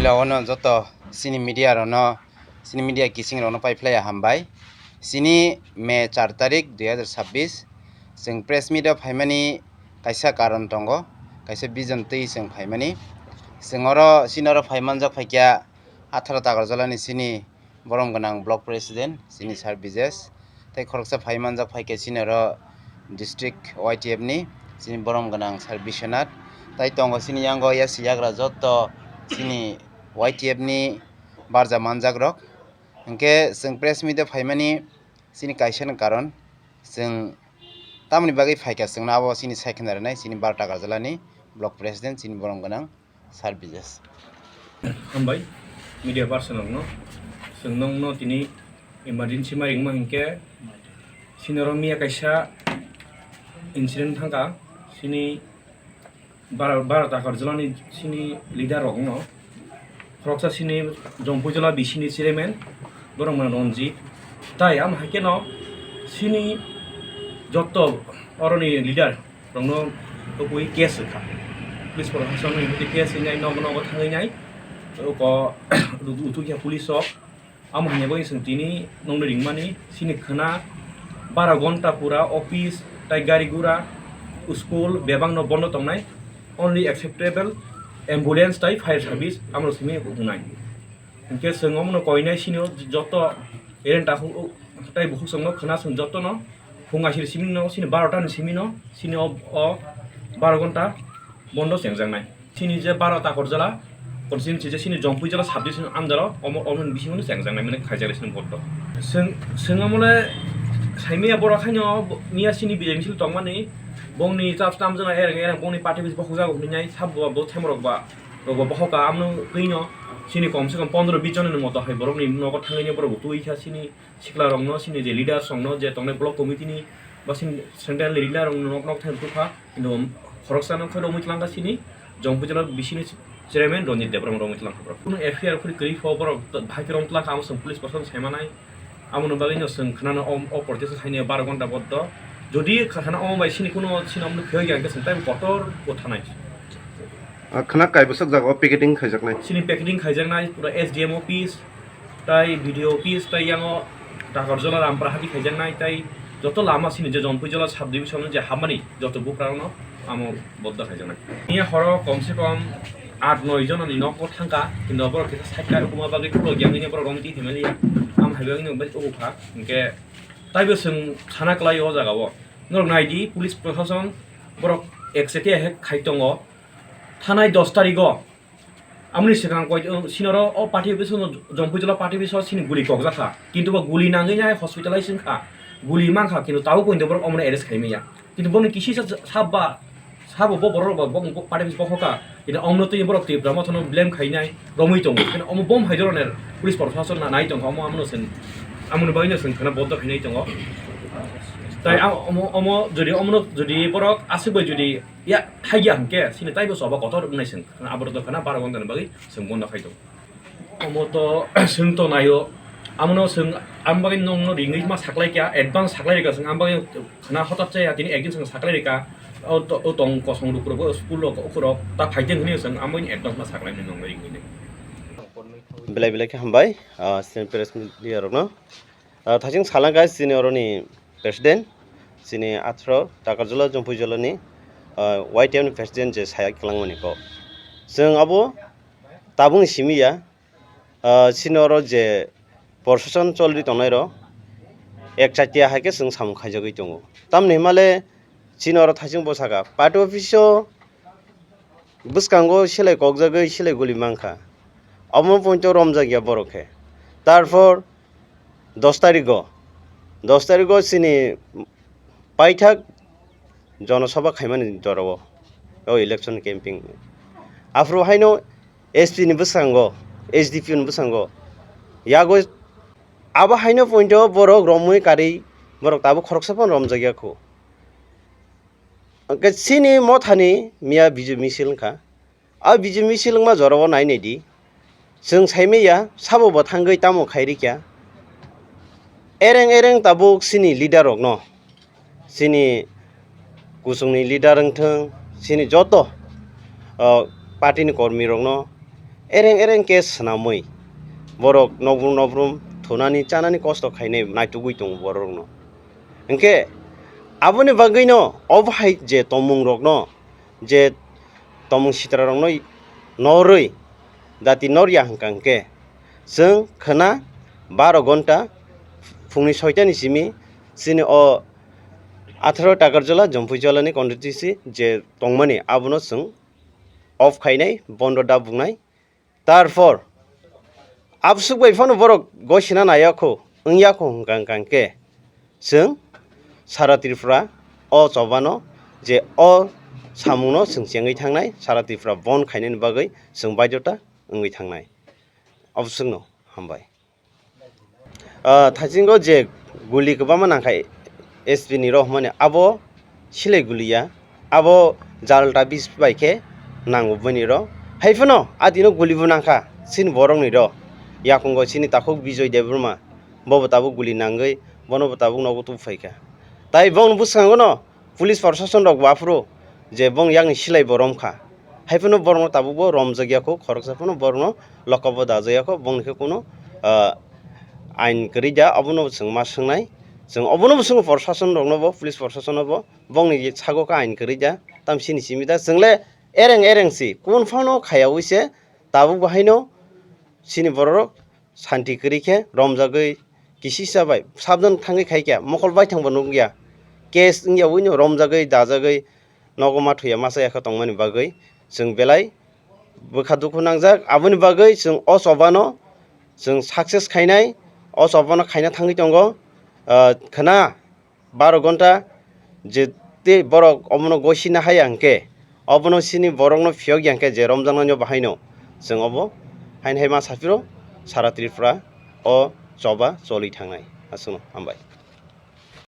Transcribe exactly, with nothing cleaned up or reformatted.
Jagao no joto chini media rokno, chini media kising rokno pai phlai ya hambai. Chini May char tarik dui hazar chhabbish, chwng press meet o phaimani kaisa karon tongo, kaisa vision twi chwng phaimani. Chwng oro, chini oro phai manjak phaikha atharo Takarjala ni chini borom gwnang block president chini Sir Bijesh, tei khoroksa phai manjak phaikha chini oro district Y T F ni chini borom gwnang Sir Biswanath, tei tongo chini yango yasi yagra joto chini Y T F ni barja manjak rok. Hinkhe chwng press meet o phaimani chini kaisa ni karon, chwng tamoni bagwi phaikha chwngno abo chini sai khna rwnai chini baro Takarjala ni block president chini borom gwnang Sir Bijesh. Hambai, media person rokno. Chwng nokno tini emergency ma ringma hinkhe, chini oro miya kaisa incident thangkha, chini bara, bara Takarjala ni chini leader rokno, khoroksa chini Jompuijala bisini chairman, borok mano Ranjit, tai amo hai kheno chini joto oroni leader rokno tubui case wngkha. Police proshasonni hwnkhe case wngnai, nogo nogo thangwi nai, uko utukya police rok. Amo hwnwi bagwi chwng tini nokno ringmani, chini khwna bara gonta pura office tai gari gura, school bebakno bondo tongnai, only acceptable ambulance tai fire service amoro simi wngnai. Hinkhe chwng omono koinai chini joto ereng takhuk tai bukhuk chwngno khwna chwng jotono phung aisir simino, chini barota ni simino, chini o, o baro gonta bondo chengjaknai. Chini je baro Takarjala constituency je chini Jompuijala subdivision under o omo, omo ni bisingo no chengjaknai mane khaijak chini vote rok. Chwng, chwng omo le saimaya borok haino miya chini bijai misil tongmani bongni chap tam jana ereng ereng bongni party bis bokhok jago hinwi nai sabo bo themrok ba rok bo bokhok ka amno twi no chini kom se kom pondro bis jona ni moto hai borok ni nogo thangwi borok bo twi kha chini sikla rokno, chini je leaders rokno, je tongnai block committee ni ba chini central ni leader rokno nok nok thang tukha, kintu khoroksa no khe romwi tlangkha chini Jompuijala bisini chairman Ranjit Debbarma romwi tlangkha borok. Kunu F I R khuri kwrwi pho borok bahai khe rom tlangkha, amo chwng police proshasano saimanai. Amoni bagwi no chwng khwnano o, o protest khainai baro gonta boddo. Jodi khana omo bai chini kunu chini omo phiyok ya hwnkhe chwng tei kotor bo thanai. Ah, khwna kaibwswk jaga o picketing khaijaknai. Chini picketing khaijaknai pura S D M office, tai B D O office, tai yango Takarjala Rampara hati khaijaknai, tai joto lama sini je Jompuijala subdivision je hapmani joto bukrano amo bodda khaijaknai. Ni horo kom se kom aat noi jonani nok bo thangkha, kintu borok kisa side ka huma bagwi khulok yang ni borok romti themeli ya. Am hai bagwi no bai obo kha, hinkhe taibo chwng sana kwlai o jaga o. Norok nai di, police proshashan borok ekchete he khai tongo. Thanai dos tarigo, amoni swkang koi, sinoro o party office no, Jompuijala party office o sini guli kokjakha. Kintu bo guli nangwi nai hospitalize wngkha, guli mankha, kintu tabuk pointo borok omono arrest khaimaya. Kintu boni kisi sa, sabba, sabo bo borok rok bo, bo party office bokhokha. Kintu omono twi borok Tipra Motha no blame khainai romwi tongo. Kintu omo bom hai dhoroner police proshashan na nai tongkha, omo amono sen, amoni bagwi no sen khana boddo khainai tongo. Tai a-, omo, omo jodi omono jodi borok aswk bai jodi ya, hai ya hwnkhe, sini taibo choba kotor wngnai chwng. Aborok dophano baro ghonta ni bagwi chwng bondo khai tongo. Omo to chwng to naio. Amono chwng, ang bagwi nokno ringwi ma saklai kha, advance saklai rwkha chwng, ang bagwi khwna hotap chaya, tini ekdin chwng saklai rwkha. O to, o tong kosong rok, rok, school rok, ukhurok ta phaiteng hwnwi chwng, ang bagwi advance ma saklai nokno ringwi nai. Belai belai khe hambai, ah, chini press media rokno. Ah, thaichung salang guys, chini oroni president, chini athro Takarjala Jompuijala ni, ah, Y T F ni president je saya kwlangmani kok. Chwng abo tabukni simi ya, ah, chini oro je proshashan cholwi tongnai rok, ek chatiya hai khe chwng samung khaijagwi tongo. Tamni himale chini oro thaichung bwsaka party office o bwskango selai kokjagwi selai guli mankha. Omo pointo romjakya borok khe. Tarpor dos tarigo, dos tarigo chini paithak jonosabha khaimani jorao, o election campaign. Aphuru haino S P ni bwskango, S D P ni bwskango, yago abo haino pointo borok romwi karwi borok tabuk khoroksa phano romjakya kho. Hwnkhe chini mothani miya Bijay misil wngkha. A Bijay misil wngma jorao nai nai di. Chwng saimaya sabo bo thangwi tamo khai rikha. Ereng ereng tabuk chini leader rokno, chini kuchungni leader wngthwng, chini joto, o, party ni kormi rokno Ereng ereng khe swnamwi borok nokbrum nokbrum thunani chanani kosto khainai naitugwi tongo borokno. Hinkhe aboni bagwino obo hai je tongmungrokno, je tongmung sitrarokno norwi dati norya hwnkha hinkhe chwng khwna baro gonta phungni soitani simi chini o atharo Takarjala Jompuijala ni constituency je tongmani abono chwng off khainai, bondo da buknai. Tarpor absuk bai phano borok gosina nayakho, wngyakho hwnkha hwnkha khe chwng sara Tripura o chobano je o samungno chwng chengwi thangnai, sara Tripura bon khainani bagwi chwng baidota wngwi thangnai. Absukno hambai. Ah, thaisingo je guli kwbangma nangkha S P ni rok hwnmani, abo silai guli ya, abo jalta bis bai khe nango bini rok. Hai phano adino guli bo nangkha chini borok ni rok. Yakungo chini takhuk Bijoy Debbarma, bobo tabuk guli nangwi, bono bo tabuk nogo tubu phaikha. Tai bongni bwskango no police proshasonrok bo aphuru je bong yakni silai bo romkha. Hai phano borokno tabukbo romjakya kho, khoroksa phano borokno lokabo dajakya kho, bongni khe kuno, ah, ain kwrwi da, obono chwng ma swngnai. Chwng obono bo swngo proshasonrokno bo, police proshasonno bo, bongni sago khe ain kwrwi da, tamsini simi da. Chwngle ereng ereng si, kun phano khayaui se, tabuk bo haino chini bororok santi kwrwi khe romjagwi kisisa bai sabdan thangwi khai khe mokol baithang bo nukya. Case wngya uino romjagwi dajagwi nogo ma thuya masa yakha tongmani bagwi chwng belai bwkha dukhu nangjak. Aboni bagwi chwng o chobano chwng success khainai, o chobano khaina thangwi tongo. Ah, khwna baro gonta je tei borok obono gosina haya hwnkhe, obono sini borokno phiyok ya hwnkhe je romjaknaino bahaino chwng obo haino hai ma saphiro sara Tripura o choba choli thangnai. Aswkno hambai.